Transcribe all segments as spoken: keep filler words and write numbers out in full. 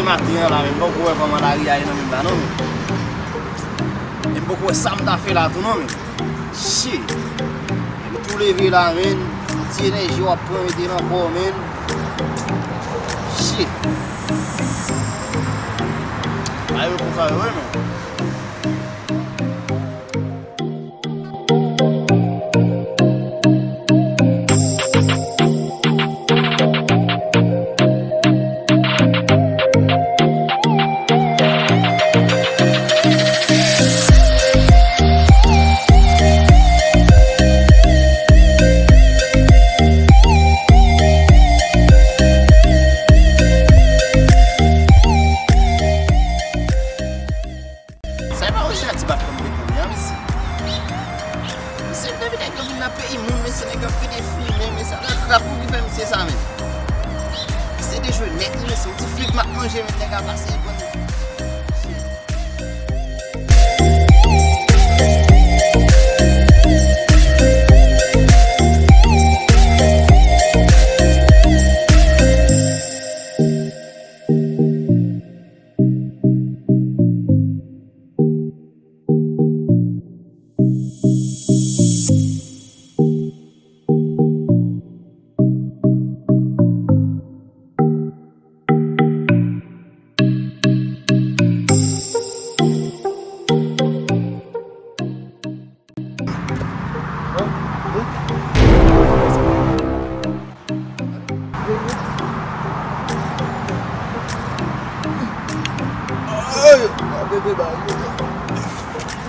Maten an la, men m poko wè kòman lari a ye nan men m la non, men. E m poko wè sa m ta fè la tou non, men. Shit. M tou leve la, men. Ti enèji w ap pran mete nan kò w, men. Shit. Ay, yo konsa yo ye, men. Sa e pa Roger a ti bat kòm dekonn ya, mesye. Mesye, depi nèg yo vin nan peyi moun, mesye, nèg yo ap pede fimen, mesye, la, la pou ki fè misye sa, men. Misye dejwe nèt, wi, mesye, yon ti fig m ap manje, men nèg a pase, bon.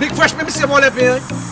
Big Fresh, men misye vòlè pen an.